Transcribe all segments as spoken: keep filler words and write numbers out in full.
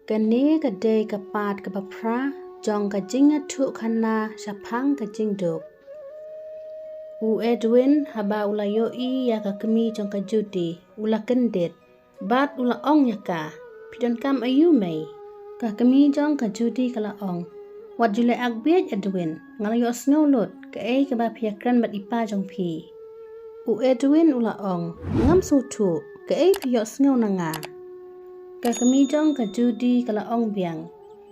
Kane ka dei ka part kaba phra jong ka jingïathuhkhana shaphang ka jingduk. U Edwin haba u la ïohi ïa ka kmie jong ka Judy, u la kyndit bad u la ong ïa ka, "Phi donkam aïu mei?" Ka kmie jong ka Judy ka la ong, "Wat ju leh akbiej Edwin, nga la ïohsngew lut kaei kaba phi ïakren bad i pa jong phi." U Edwin u la ong, "Ngam sngewthuh, kaei phi ïohsngew na nga?" Ka kmie jong ka Judy ka la ong biang,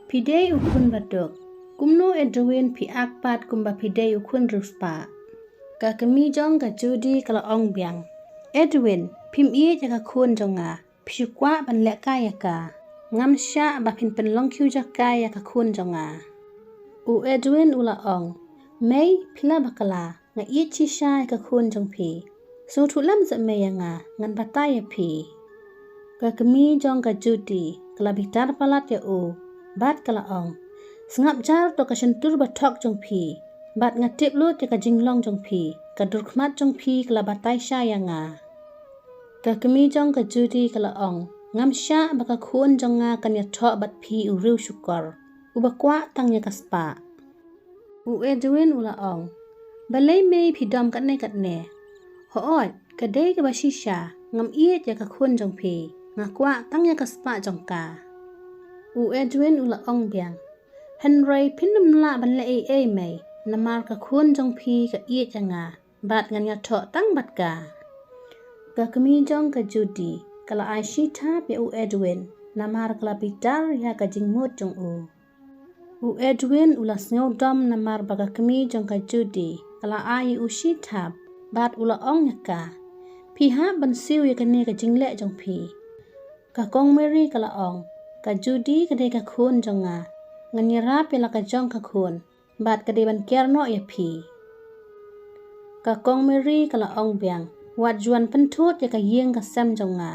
"Phi dei u khun baduk. Kumno Edwin phi act pat kumba phi dei u khun riewspah?" Ka kmie jong ka Judy ka la ong biang, "Edwin, phim ïeit ïa ka khun jong nga, phi shu kwah ban lehkai ïa ka. Ngam shah ba phin pynlong khiew jaka ïa ka khun jong nga." U Edwin u la ong, "Mei, phi la bakla, nga ïeit shisha ïa ka khun jong phi. Sngewthuh lem seh mei ïa nga, ngan batai ïa phi." Ka kmie jong ka Judy ka la bitar palat ïa u bad ka la ong, "Sngap jar to ka shyntur bathok jong phi, bad nga tip lut ïa ka jinglong jong phi, ka dur khmat jong phi ka la batai shai ïa nga." Ka kmie jong ka Judy ka la ong, "Ngam shah ba ka khun jong nga kan ïathoh bad phi u riewshukor, uba kwah tang ïa ka spah." U Edwin u la ong, "Balei mei phi dom katne katne? Hooid, ka dei kaba shisha, ngam ïeit ïa ka khun jong phi, nga kwah tang ïa ka spah jong ka." U Edwin u la ong biang, "Hynrei phin ym lah ban leh ei ei mei, namar ka khun jong phi ka ïeit ïa nga, bad ngan ïathoh tang bad ka." Ka kmie jong ka Judy ka la ai shi thap ïa u Edwin, namar ka la bitar ïa ka jingmut jong u. U Edwin u la sngewdom namar ba ka kmie jong ka Judy ka la ai ïa u shi thap, bad u la ong ïa ka, "Phi hap ban siew ïa kane ka jingleh jong phi." Ka Kong Mary ka la ong, "Ka Judy ka dei ka khun jong nga, ngan ïarap ïa la ka jong ka khun, bad ka dei ban kiar noh ïa phi." Ka Kong Mary ka la ong biang, "Wat ju wan pynthut ïa ka ïing ka sem jong nga."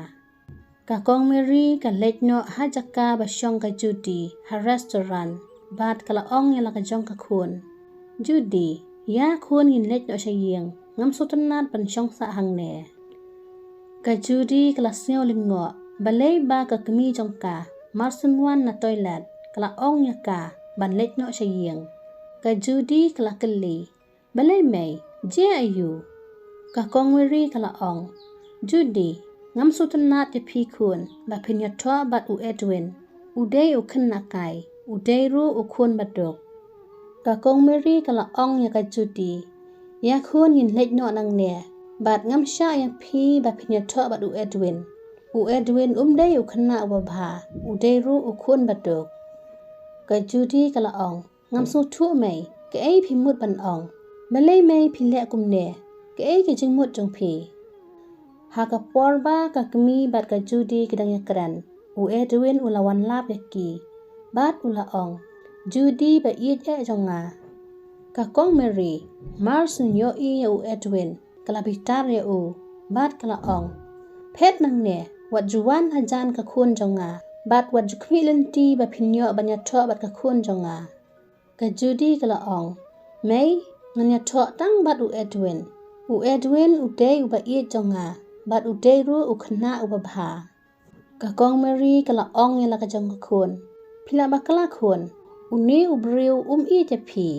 Ka Kong Mary ka leit noh ha jaka ba shong ka Judy ha restaurant, bad ka la ong ïa la ka jong ka khun, "Judy, ïa khun ngin leit noh sha ïing, ngam sngewtynnat ban shong sah hangne." Ka Judy ka la sngew lyngngoh balei ba ka kmie jong ka mar shu wan na toilet ka la ong ïa ka ban leit noh sha ïing. Ka Judy ka la kylli, "Balei mei, jia aïu?" Ka Kong Mary ka la ong, "Judy, ngam sngewtynnat ïa phi khun ba phin ïathoh bad u Edwin. U dei u khynnah kai, u dei ruh u khun baduk." Ka Kong Mary ka la ong ïa ka Judy, "Ïa khun ngin leit noh nangne, bad ngam shah ïa phi ba phin ïathoh bad u Edwin. U Edwin um dei u khynnah uba bha, u dei ruh u khun baduk." Ka Judy ka la ong, "Ngam sngewthuh mei, kaei phi mut ban ong? Balei mei phi leh kumne? Kaei ka jingmut jong phi?" Ha ka por ba ka kmie bad ka Judy ki dang ïakren, u Edwin u la wan lap ïa ki, bad u la ong, "Judy ba ïeit eh jong nga." Ka Kong Mary, mar shu ïohi ïa u Edwin, ka la bitar ïa u, bad ka la ong, "Phet nangne, wat ju wan hajan ka khun jong nga, bad wat ju khmih lynti ba phin ïoh ban ïathoh bad ka khun jong nga." Ka Judy ka la ong, "Mei, ngan ïathoh tang bad u Edwin. U Edwin u dei uba ïeit jong nga, bad u dei ruh u khynnah uba bha." Ka Kong Mary ka la ong ïa la ka jong ka khun, "Phi la bakla khun, une u briew um ïeit ïa phi."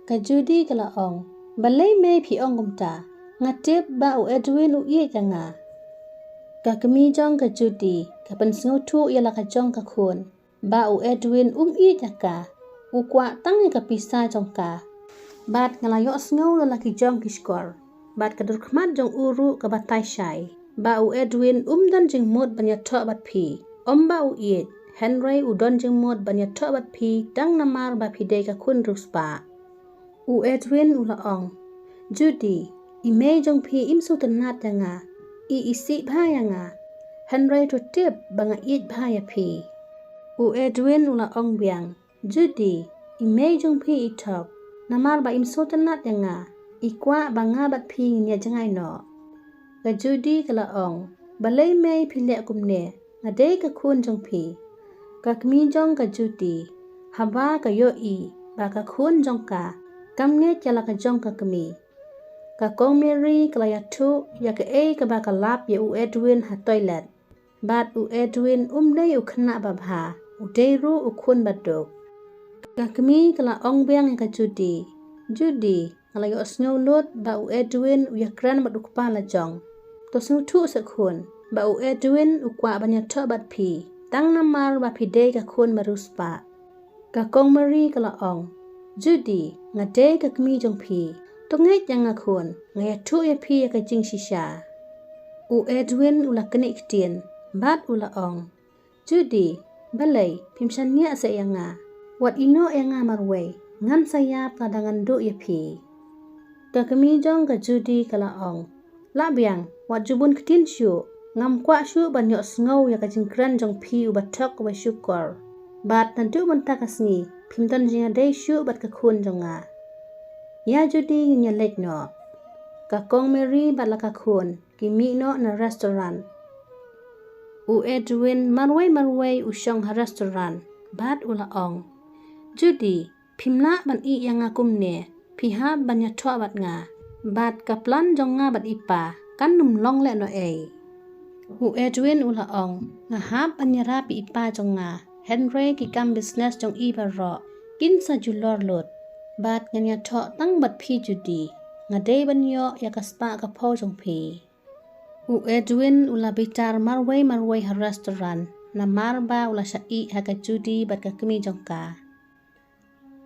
Ka Judy ka la ong, "Balei mei phi ong kumta? Nga tip ba u Edwin u ïeit ïa nga." Ka kmie jong ka Judy ka pynsngewthuh ïa la ka jong ka khun, ba u Edwin um ïeit ïa ka, u kwah tang ïa ka pisa jong ka. Bad nga la ïohsngew ïa la ki jong ki shkor, bad ka dur khmat jong u ruh ka batai shai, ba u Edwin um don jingmut ban ïathoh bad phi, ym ba u ïeit, hynrei u don jingmut ban ïathoh bad phi tang namar ba phi dei ka khun riewspah. U Edwin u la ong, "Judy, i mei jong phi im sngewtynnat ïa nga, i isih bha ïa nga, hynrei to tip ba nga ïeit bha ïa phi." U Edwin u la ong biang, "Judy, i mei jong phi i thok, namar ba im sngewtynnat ïa nga, i kwah ba nga bad phi ngin ïa jngai noh." Ka Judy ka la ong, "Balei mei phi leh kumne, nga dei ka khun jong phi." Ka kmie jong ka Judy, haba ka ïohi ba ka khun jong ka kam ngeit ïa la ka jong ka kmie. Ka Kong Mary ka la ïathuh ïa kaei kaba ka lap ïa u Edwin ha toilet, bad u Edwin um dei u khynnah ba bha, u dei ruh u khun baduk. Ka kmie ka la ong biang ïa ka Judy, Judy, nga la ïohsngew lut ba u Edwin u ïakren bad u kpa la jong. To sngewthuh seh khun, ba u Edwin u kwah ban ïathoh bad phi, tang namar ba phi dei ka khun bariewspah. Ka Kong Mary ka la ong, Judy, nga dei ka kmie jong phi. To ngeit ïa nga khun, nga ïathuh ïa phi ïa ka jingshisha. U Edwin u la knieh ktien, bad u la ong, Judy, balei phim shaniah seh ïa nga? Wat ïehnoh ïa nga marwei, ngan sa ïap lada ngan duh ïa phi. Ka kmie jong ka Judy ka la ong, lah biang, wat ju bun ktien shuh, ngam kwah shuh ban ïohsngew ïa ka jingkren jong phi uba thok uba shukor. Bad naduh mynta ka sngi, phim don jingïadei shuh bad ka khun jong nga. Ïa Judy ngin ïa leit noh. Ka Kong Mary bad la ka khun ki mih noh na restaurant. U Edwin marwei marwei u shong ha restaurant, bad u la ong, Judy, phim lah ban ïeh ïa nga kumne, phi hap ban ïathoh bad nga. Bad ka plan jong nga bad i pa kan ym long lehnohei. U Edwin u la ong, nga hap ban ïarap ïa i pa jong nga, hynrei ki kam business jong i baroh kin sa julor lut. Bad ngan ïathoh tang bad phi Judy, nga dei ban ïoh ïa ka spah ka phew jong phi. U Edwin u la bitar marwei marwei ha restaurant, namar ba u la shah ïeh ha ka Judy bad ka kmie jong ka.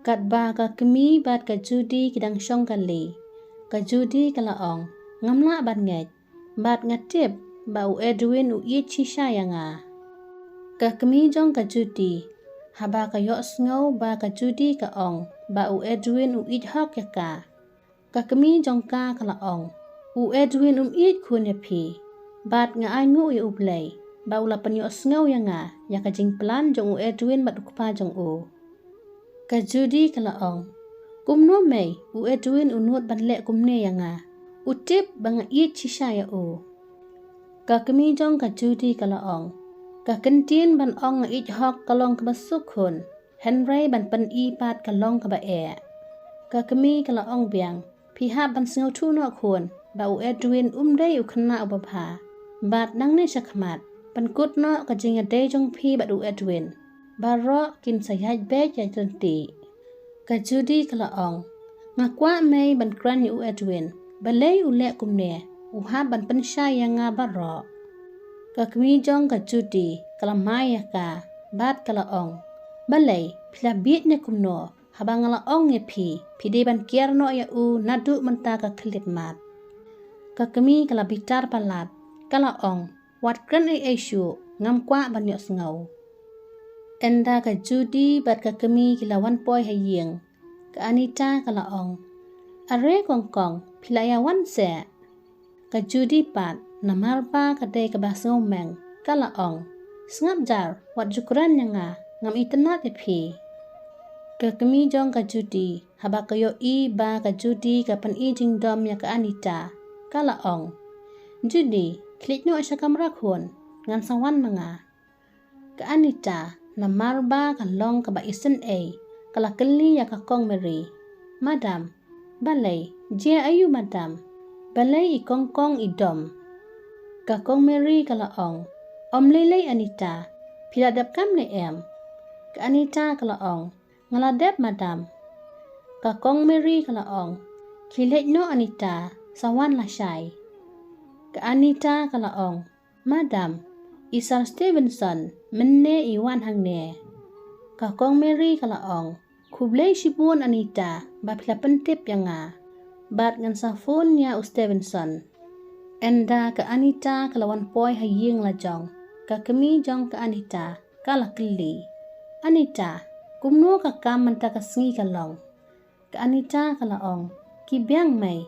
Katba ka kmie bad ka Judy ki dang shong kali, ka Judy ka la ong, ngam lah ban ngeit, bad nga tip ba u Edwin u ïeit shisha ïa nga. Ka kmie jong ka Judy, haba ka ïohsngew ba ka Judy ka ong ba u Edwin u ïeit hok ïa ka, ka kmie jong ka ka la ong, u Edwin um ïeit khun ïa phi. Bad nga ainguh ïa U Blei ba u la pynïohsngew ïa nga ïa ka jingplan jong u Edwin bad u kpa jong u. Ka Judy ka la ong, kumno mei u Edwin u nud ban leh kumne ïa nga? U tip ba nga ïeit shisha ïa u. Ka kmie jong ka Judy ka la ong, ka kyntien ban ong nga ïeit hok ka long kaba suk khun, hynrei ban pyni pat ka long kaba eh. Ka kmie ka la ong biang, phi hap ban sngewthuh noh khun ba u Edwin um dei u khynnah uba bha. Bad nangne shakhmat, pynkut noh ka jingïadei jong phi bad u Edwin. Baroh kin sa ïaid beit ïaid ryntih. Ka Judy ka la ong, nga kwah mei ban kren ïa u Edwin, balei u leh kumne, u hap ban pynshai ïa nga baroh. Ka kmie jong ka Judy ka la mai ïa ka, bad ka la ong, balei phi la bieit ne kumno, haba nga la ong ïa phi, phi dei ban kiar noh ïa u naduh mynta ka khyllipmat. Ka kmie ka la bitar palat, ka la ong, wat kren ei ei shuh, ngam kwah ban ïohsngew. Ynda ka Judy bad ka kmie ki la wan poi ha ïing, ka Anita ka la ong, are kong kong, phi la ïa wan seh? Ka Judy pat, namar ba ka dei kaba sngewmeng, ka la ong, sngap jar, wat ju kren ïa nga, ngam itynnad ïa phi. Ka kmie jong ka Judy, haba ka ïohi ba ka Judy ka pyni jingdom ïa ka Anita, ka la ong, Judy, khie leit noh sha kamra khun, ngan sa wan ma nga. Ka Anita, namar ba ka long kaba isynei, ka la kylli ïa ka Kong Mary, madam, balei, jia aïu madam, balei i kong kong i dom? Ka Kong Mary ka la ong, ym lei lei Anita, phi la dep kam ne em? Ka Anita ka la ong, nga la dep madam. Ka Kong Mary ka la ong, khie leit noh Anita, sa wan lashai. Ka Anita ka la ong, madam, i Sir Stevenson mynne i wan hangne. Ka Kong Mary ka la ong, khublei shibun Anita ba phi la pyntip ïa nga, bad ngan sa phone ïa u Stevenson. Ynda ka Anita ka la wan poi ha ïing la jong, ka kmie jong ka Anita ka la kylli, Anita, kumno ka kam mynta ka sngi ka long? Ka Anita ka la ong, ki biang mei,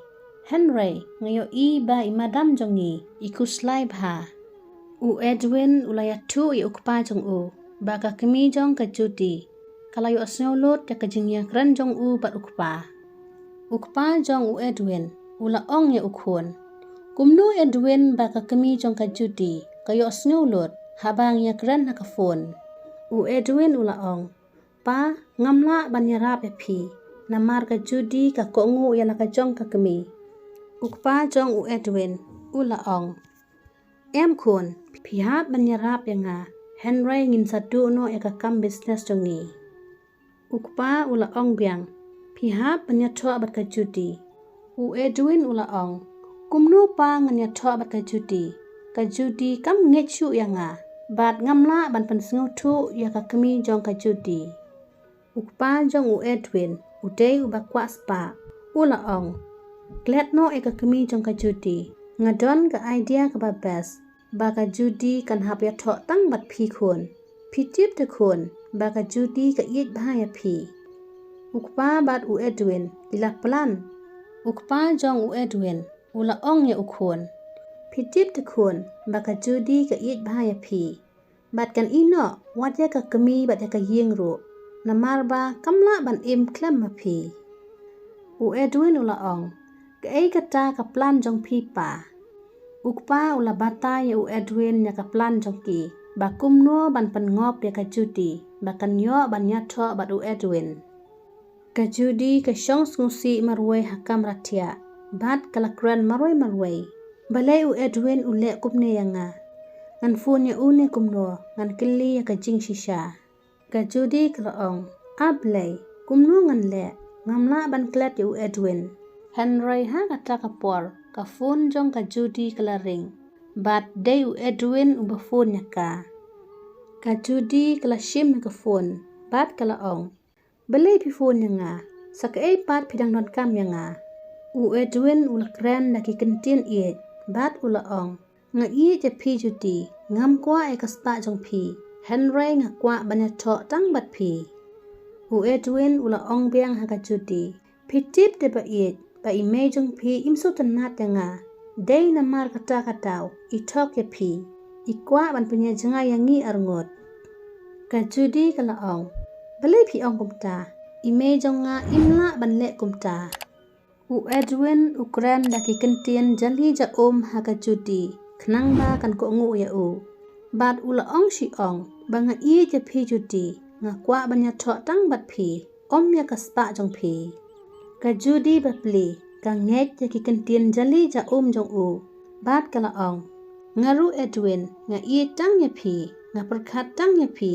hynrei nga ïohi ba i madam jong ngi i khuslai bha. U Edwin u la ïathuh ïa u kpa jong u ba ka kmie jong ka Judy ka la ïohsngew lut ïa ka jingïakren jong u bad u kpa. U kpa jong u Edwin u la ong ïa u khun, kumno Edwin ba ka kmie jong ka Judy ka ïohsngew lut haba ngi ïakren ha ka phone? U Edwin u la ong, pa, ngam lah ban ïarap ïa phi, namar ka Judy ka kohnguh ïa la ka jong ka kmie. U kpa jong u Edwin u la ong, em khun, phi hap ban ïarap ïa nga, Hynrei ngin sa duh noh ïa ka kam business jong ngi. U kpa u la ong biang, phi hap ban ïathoh bad ka Judy. U Edwin u la ong, kumno pa ngan ïathoh bad ka Judy? Ka Judy kam ngeit shuh ïa nga, bad ngam lah ban pynsngewthuh ïa ka kmie jong ka Judy. U kpa jong u Edwin, u dei uba kwah spah, u la ong, klet noh ïa ka kmie jong ka Judy. Nga don ka idea kaba best, ba ka Judy kan hap ïathoh tang bad phi khun. Phi tip te khun, ba ka Judy ka ïeit bha ïa phi. U kpa bad u Edwin ki la plan. U kpa jong u Edwin u la ong ïa u khun, phi tip te khun, ba ka Judy ka ïeit bha ïa phi. Bad kan ïeh noh wat ïa ka kmie bad ïa ka ïing ruh, namar ba kam lah ban im khlem ma phi. U Edwin u la ong, kaei kata ka plan jong phi pa? U kpa u la batai ïa u Edwin ïa ka plan jong ki, ba kumno ban pynngop ïa ka Judy ba kan ïoh ban ïathoh bad u Edwin. Ka Judy ka shong sngewsih marwei ha kamra thiah, bad ka la kren marwei marwei, balei u Edwin u leh kumne ïa nga? Ngan phone ïa u ne kumno, ngan kylli ïa ka jingshisha. Ka Judy ka la ong, a Blei, kumno ngan leh, ngam lah ban klet ïa u Edwin. Hynrei ha kata ka por ka phone jong ka Judy ka la ring, bad dei u Edwin uba phone ïa ka. Ka Judy ka la shim ïa ka phone, bad ka la ong, balei phi phone ïa nga? Sa kaei pat phi dang donkam ïa nga? U Edwin u la kren da ki kyntien ïeit, bad u la ong, nga ïeit ïa phi Judy, ngam kwah ïa ka spah jong phi, hynrei nga kwah ban ïathoh tang bad phi. U Edwin u la ong biang ha ka Judy, phi tip te ba ïeit, ba i mei jong phi im sngewtynnat ïa nga. Dei namar kata ka daw i thok ïa phi, i kwah ban pynïajngai ïa ngi arngut. Ka Judy ka la ong, balei phi ong kumta? I mei jong nga im lah ban leh kumta. U Edwin u kren da ki kyntien jali ja um ha ka Judy, khnang ba kan kohnguh ïa u. Bad u la ong shi ong, ba nga ïeit ïa phi Judy, nga kwah ban ïathoh tang bad phi, ym ïa ka spah jong phi. Ka Judy bapli ka ngeit ïa ki kyntien jali ja um jong u, bad ka la ong, nga ruh Edwin, nga ïeit tang ïa phi, nga pyrkhat tang ïa phi,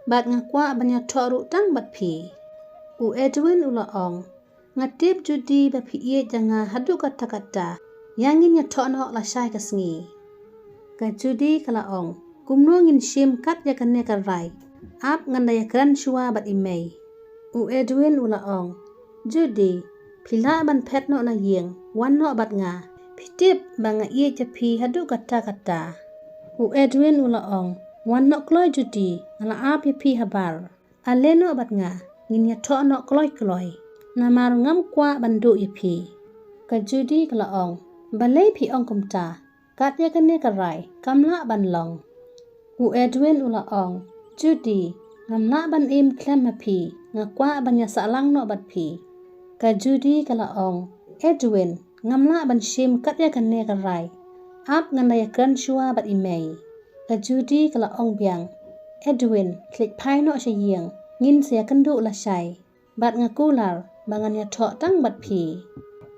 bad nga kwah ban ïathoh ruh tang bad phi. U Edwin u la ong, nga tip Judy ba phi ïeit ïa nga haduh katta katta, ïa ngin ïathoh noh lashai ka sngi. Ka Judy ka la ong, kumno ngin shim kat ïa kane ka rai? Ap ngan da ïakren shuwa bad i mei. U Edwin u la ong, Judy, phi lah ban phet noh na ïing, wan noh bad nga. Phi tip ba nga ïeit ïa phi haduh katta katta. U Edwin u la ong, wan noh kloi Judy, nga la ap ïa phi habar. Ale noh bad nga, ngin ïathoh noh kloi kloi, namar ngam kwah ban duh ïa phi. Ka Judy ka la ong, balei phi ong kumta? Kat ïa kane ka rai kam lah ban long. U Edwin u la ong, Judy, ngam lah ban im khlem ma phi, nga kwah ban ïa sahlang noh bad phi. Ka Judy ka la ong, Edwin, ngam lah ban shim kat ïa kane ka rai. Ap ngan da ïakren shuwa bad i mei. Ka Judy ka la ong biang, Edwin, leit phai noh sha ïing, ngin sa ïakynduh lashai. Bad nga kular ba ngan ïathoh tang bad phi.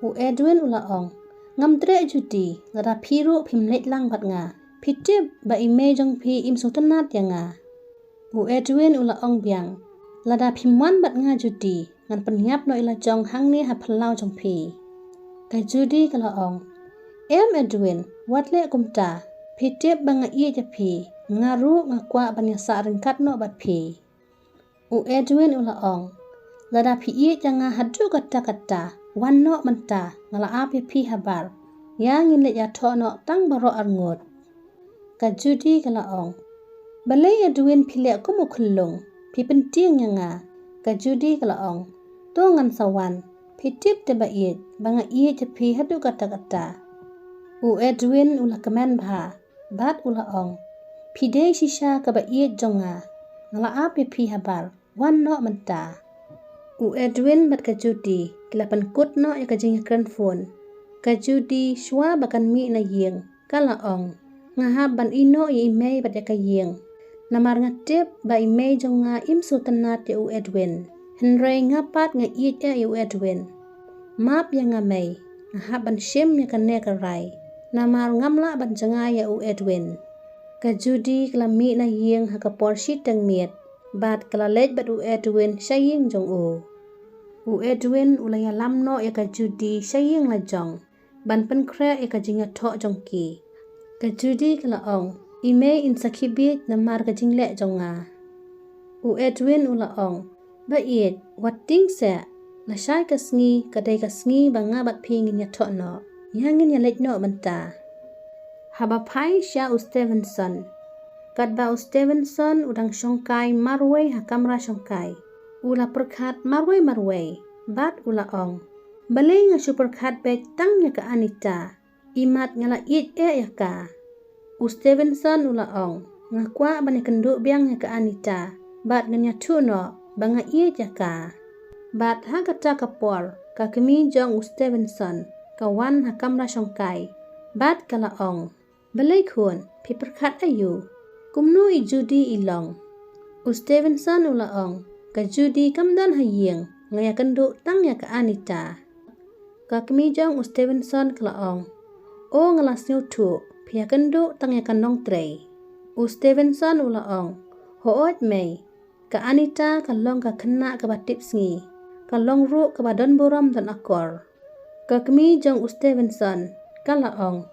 U Edwin u la ong, ngam treh Judy, lada phi ruh phim leit lang bad nga. Phi tip ba i mei jong phi im sngewtynnat ïa nga. U Edwin u la ong biang, lada phim wan bad nga Judy, ngan pynïap noh ïa la jong hangne ha phyllaw jong phi. Ka Judy ka la ong, em Edwin, wat leh kumta. Phi tip ba nga ïeit ïa phi, nga ruh nga kwah ban ïasah ryngkat noh bad phi. U Edwin u la ong, lada phi ïeit ïa nga haduh katta katta, wan noh mynta, nga la ap ïa phi habar. Ïa ngin leit ïathoh noh tang baroh arngut. Ka Judy ka la ong, balei Edwin phi leh kum u khyllung, phi pyntieng ïa nga. Ka Judy ka la ong, to ngan sa wan, phi tip te ba ïeit ba nga ïeit ïa phi haduh katta katta. U Edwin u la kmen bha, bad u la ong, phi dei shisha kaba ïeit jong nga, nga la ap ïa phi habar, wan noh mynta. U Edwin bad ka Judy ki la pynkut noh ïa ka jingïakren phone. Ka Judy shuwa ba kan mih na ïing, ka la ong, nga hap ban ïeh noh ïa i mei bad ïa ka ïing. Namar nga tip ba i mei jong nga im sngewtynnat ïa u Edwin. Hynrei nga pat nga ïeit ïa u Edwin. Map ïa nga mei, nga hap ban shim ïa kane ka rai. Namar ngam lah ban jngai ïa u Edwin. Ka Judy ka la mih na ïing ha ka por shiteng miet bad ka la leit bad u Edwin sha ïing jong u. U Edwin u la ïalam noh ïa ka Judy sha ïing la jong ban pynkhreh ïa ka jingïathoh jong ki. Ka Judy ka la ong, "I mei, yn sa khie bieit namar ka jingleh jong nga." U Edwin u la ong, "Ba ïeit, wat tieng seh, lashai ka sngi ka dei ka sngi ba nga bad phi ngin ïathoh noh. Ïa ngin ïaleit noh mynta." Haba phai sha u Stevenson. Katba u Stevenson u dang shongkai marwei ha kamra shongkai, u la pyrkhat marwei marwei bad u la ong, "Balei nga shu pyrkhat beit tang ïa ka Anita? Imat nga la ïeit eh ïa ka." U Stevenson u la ong, "Nga kwah ban ïakynduh biang ïa ka Anita bad ngan ïathuh noh ba nga ïeit ïa ka." Bad ha kata ka por ka kmie jong u Stevenson ka wan ha kamra shongkai bad ka la ong, "Balei khun, phi pyrkhat aïu? Kumno i Judy i long?" U Stevenson u la ong, "Ka Judy kam don ha ïing, nga ïakynduh tang ïa ka Anita." Ka kmie jong u Stevenson ka la ong, "O, nga la sngewthuh, phi ïakynduh tang ïa ka nongtrei." U Stevenson u la ong, "Hooid mei, ka Anita ka long ka khynnah kaba tipsngi, ka long ruh kaba don burom don akor." Ka kmie jong u Stevenson ka la ong,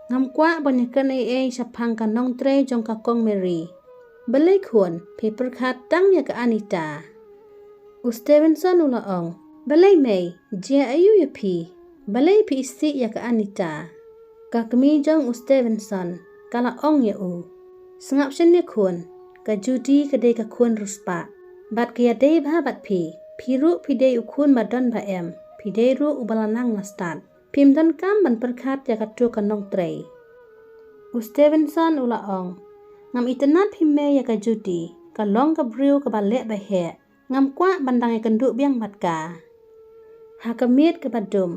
"Ngam kwah ban ïakren ei ei shaphang ka nongtrei jong ka Kong Mary. Balei khun, phi pyrkhat tang ïa ka Anita?" U Stevenson u la ong, "Balei mei, jia aïu ïa phi? Balei phi isih ïa ka Anita?" Ka kmie jong u Stevenson ka la ong ïa u, "Sngap shane khun, ka Judy ka dei ka khun riewspah bad ka ïadei bha bad phi. Phi ruh phi dei u khun ba don ba em, phi dei ruh uba la nang la stad. Phim donkam ban pyrkhat ïa kato ka nongtrei." U Stevenson u la ong, "Ngam itynnad hi mei ïa ka Judy, ka long ka briew kaba leh ba heh. Ngam kwah ban dang ïakynduh biang bad ka." Ha ka miet kaba dum,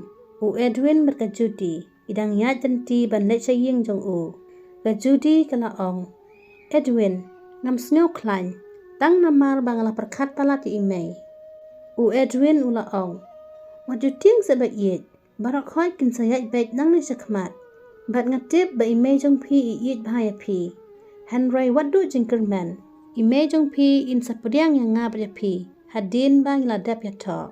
u Edwin bad ka Judy i dang ïaid lynti ban leit sha ïing jong u. Ka Judy ka la ong, "Edwin, ngam sngew khlaiñ, tang namar ba nga la pyrkhat palat ïa i mei." U Edwin u la ong, "Wat ju tieng seh ba ïeit, baroh khoit kin sa ïaid beit nangne shakhmat. Bad nga tip ba i mei jong phi i ïeit bha ïa phi. Hynrei wat duh jingkyrmen, i mei jong phi in sa pdiang ïa nga bad ïa phi hadien ba ngi la dep ïathoh.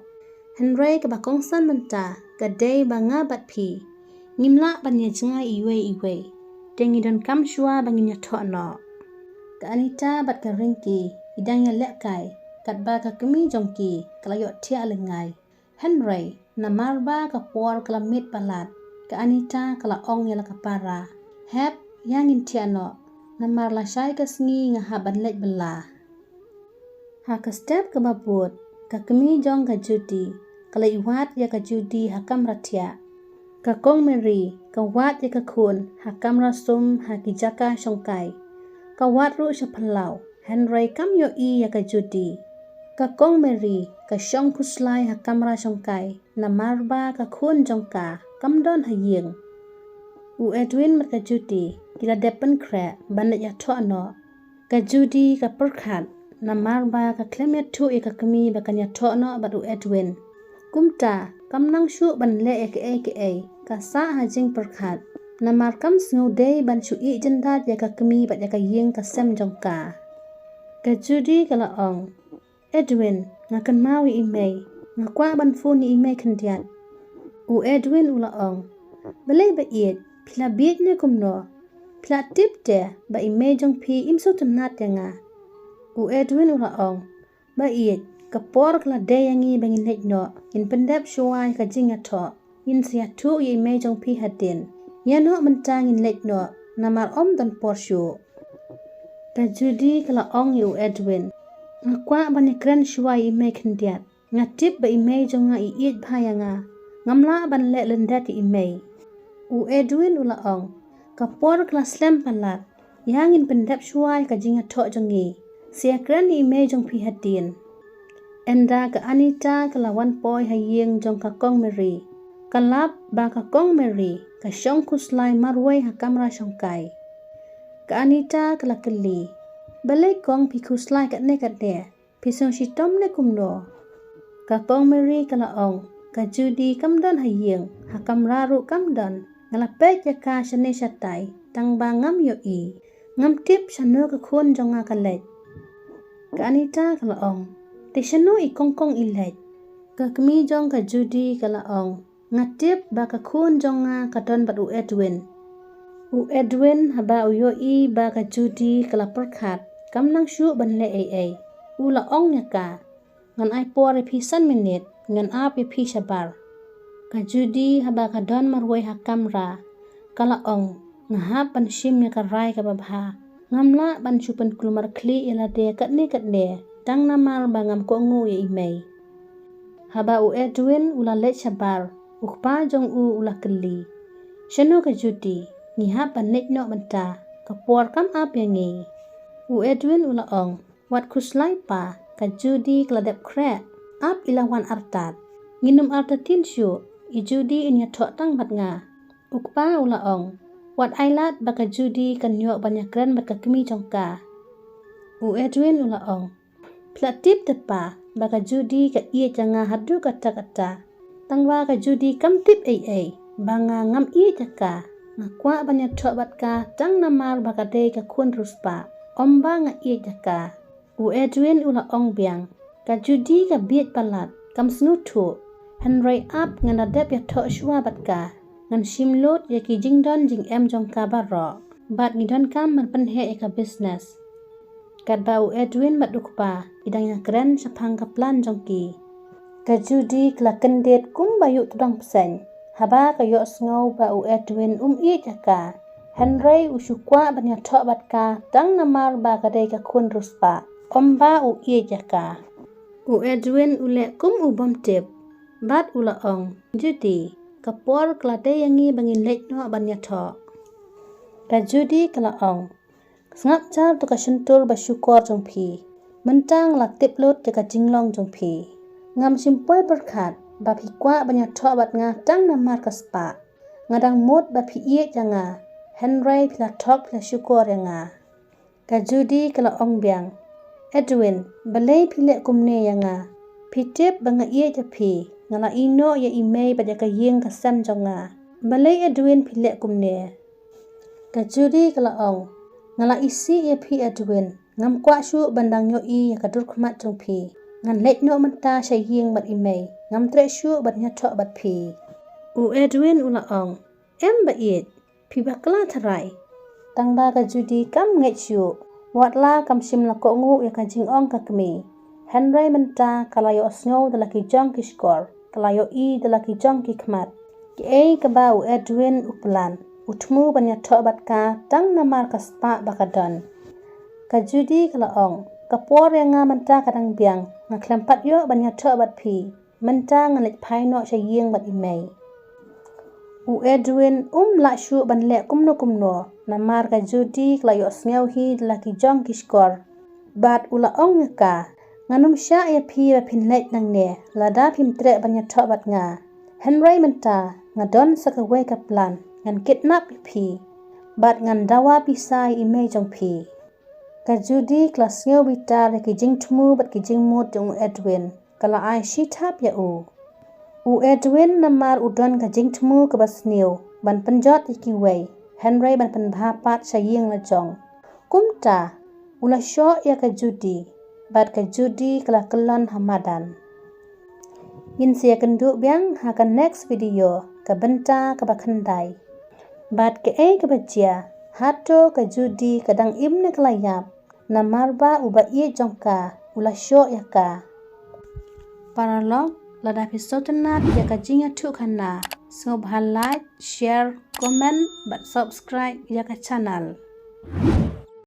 Hynrei kaba kongsan mynta ka dei ba nga bad phi ngim lah ban ïajngai iwei iwei, te ngi donkam shuwa ba ngin ïathoh noh." Ka Anita bad ka Rinki i dang ïalehkai katba ka kmie jong ki ka la ïohthiah lyngngai. Hynrei namar ba ka por ka la miet palat, ka Anita ka la ong ïa la ka para, "Hep, ïa ngin thiah noh, namar lashai ka sngi nga hap ban leit bylla." Ha ka step kaba bud, ka kmie jong ka Judy ka leit wad ïa ka Judy ha kamra thiah. Ka Kong Mary ka wad ïa ka khun ha kamra sum ha ki jaka shongkai. Ka wad ruh sha phyllaw, hynrei kam ïohi ïa ka Judy. Ka Kong Mary ka shong khuslai ha kamra shongkai, namar ba ka khun jong ka kam don ha ïing. U Edwin bad ka Judy ki la dep pynkhreh ban leit ïathoh noh. Ka Judy ka pyrkhat, namar ba ka khlem ïathuh ïa ka kmie ba kan ïathoh noh bad u Edwin. Kumta kam nang shuh ban leh ïa kaei kaei, ka sah ha jingpyrkhat. Namar kam sngewdei ban shu ïeh jyndat ïa ka kmie bad ïa ka ïing ka sem jong ka. Ka Judy ka la ong, "Edwin, nga kynmaw ïa i mei, nga kwah ban phone ïa i mei khyndiat." U Edwin u la ong, "Balei ba ïeit, phi la bieit ne kumno? Phi la tip te ba i mei jong phi im sngewtynnat ïa nga?" U Edwin u la ong, "Ba ïeit, ka por ka la dei ïa ngi ba ngin leit noh, ngin pyndep shuwa ïa ka jingïathoh. Ngin sa ïathuh ïa i mei jong phi hadien. Ïa noh mynta ngin leit noh, namar ym don por shuh." Ka Judy ka la ong ïa u Edwin, "Nga kwah ban ïakren shuwa ïa i mei khyndiat. Nga tip ba i mei jong nga i ïeit bha ïa nga. Ngam lah ban leh lyndet ïa i mei." U Edwin u la ong, "Ka por ka la slem palat. Ïa ngin pyndep shuwa ïa ka jingïathoh jong ngi. Sa ïakren ïa i mei jong phi hadien." Ynda ka Anita ka la wan poi ha ïing jong ka Kong Mary, ka lap ba ka Kong Mary ka shong khuslai marwei ha kamra shongkai. Ka Anita ka la kylli, "Balei Kong phi khuslai katne katne? Phi sngewshitom ne kumno?" Ka Kong Mary ka la ong, "Ka Judy kam don ha ïing, ha kamra ruh kam don. Nga la peit ïa ka shane shatai, tang ba ngam ïohi. Ngam tip shano ka khun jong nga ka leit. Ka Anita ka la ong, te shano i kongkong i leit? Ka kmie jong ka Judy ka la ong, nga tip ba ka khun jong nga ka don bad u Edwin. U Edwin haba u ïohi ba ka Judy ka la pyrkhat, kam nang shuh ban leh ei ei, u la ong ïa ka, ngan ai por ïa phi san minit, ngan ap ïa phi shabar. Ka Judy haba ka don marwei ha kamra, ka la ong, nga hap ban shim ïa ka rai kaba bha. Ngam lah ban shu pynkulmar khlieh ïa lade katne katne, tang namar ba ngam kohnguh ïa i mei. Haba u Edwin u la leit shabar, u kpa jong u u la kylli, shano ka Judy? Ngi hap ban leit noh mynta, ka por kam ap ïa ngi. U Edwin u la ong, wat khuslai pa, ka Judy ka la dep khreh, ap i la wan artat. Ngin ym artatien shuh, i Judy in ïathoh tang bad nga. U kpa u la ong, wat ai lad ba ka Judy kan ïoh ban ïakren bad ka kmie jong ka. U Edwin u la ong, phi la tip te pa, ba ka Judy ka ïeit ïa nga haduh katta katta. Tangba ka Judy kam tip ei ei, ba nga ngam ïeit ïa ka. Nga kwah ban ïathoh bad ka tang namar ba ka dei ka khun riewspah, ym ba nga ïeit ïa ka. U Edwin u la ong biang, ka Judy ka bieit palat, kam sngewthuh. Hynrei ap ngan da dep ïathoh shuwa bad ka. Ngan shim lut ïa ki jingdon jingem jong ka baroh, bad ngi donkam ban pynheh ïa ka business. Katba u Edwin bad u kpa ki dang ïakren shaphang ka plan jong ki, ka Judy ka la kyndit kumba ïuh tdong bseiñ haba ka ïohsngew ba u Edwin um ïeit ïa ka. Hynrei u shu kwah ban ïathoh bad ka tang namar ba ka dei ka khun riewspah, ym ba u ïeit ïa ka. U Edwin u leh kum u bym tip, bad u la ong, Judy, ka por ka la dei ïa ngi ba ngin leit noh ban ïathoh. Ka Judy ka la ong, sngap jar to ka shyntur ba shukor jong phi. Mynta nga la tip lut ïa ka jinglong jong phi. Ngam shym poi pyrkhat ba phi kwah ban ïathoh bad nga tang namar ka spah. Nga dang mut ba phi ïeit ïa nga, hynrei phi la thok, phi la shukor ïa nga. Ka Judy ka la ong biang, Edwin, balei phi leh kumne ïa nga? Phi tip ba nga ïeit ïa phi, nga la ïehnoh ïa i mei bad ïa ka ïing ka sem jong nga. Balei Edwin phi leh kumne? Ka Judy ka la ong, nga la isih ïa phi Edwin, ngam kwah shuh ban dang ïohi ïa ka dur khmat jong phi. Ngan leit noh mynta sha ïing bad i mei, ngam treh shuh ban ïathoh bad phi. U Edwin u la ong, em ba ïeit, phi bakla tharai. Tangba ka Judy kam ngeit shuh, wat la kam shym la kohnguh ïa ka jingong ka kmie. Hynrei mynta ka la ïohsngew da la ki jong ki shkor, ka la ïohi da la ki jong ki khmat. Kaei kaba u Edwin u plan, u thmu ban ïathoh bad ka tang namar ka spah ba ka don. Ka Judy ka la ong, ka por ïa nga mynta ka dang biang, nga khlem pat ïoh ban ïathoh bad phi. Mynta ngan leit phai noh sha ïing bad i mei. U Edwin um lah shuh ban leh kumno kumno, namar ka Judy ka la ïohsngew hi da la ki jong ki shkor. Bad u la ong ïa ka, ngan ym shah ïa phi ba phin leit nangne lada phim treh ban ïathoh bad nga. Hynrei mynta nga don sa kawei ka plan, ngan kidnap ïa phi bad ngan dawa pisa ïa i mei jong phi. Ka Judy ka la sngew bitar ïa ki jingthmu bad ki jingmut jong u Edwin, ka la ai shi thap ïa u. U Edwin namar u don ka jingthmu kaba sniew ban pynjot ïa kiwei, hynrei ban pynbha pat sha ïing la jong. Kumta u la shoh ïa ka Judy, bad ka Judy ka la kyllon ha madan. Ngin sa ïakynduh biang ha ka next video, ka bynta kaba khyndai. Bad kaei kaba jia, hato ka Judy ka dang im ne ka la ïap, namar ba u ba ïeit jong ka u la shoh ïa ka. Paralok, lada phi sngewtynnat ïa ka jingïathuhkhana, sngewbha like, share, comment bad subscribe ïa ka channel.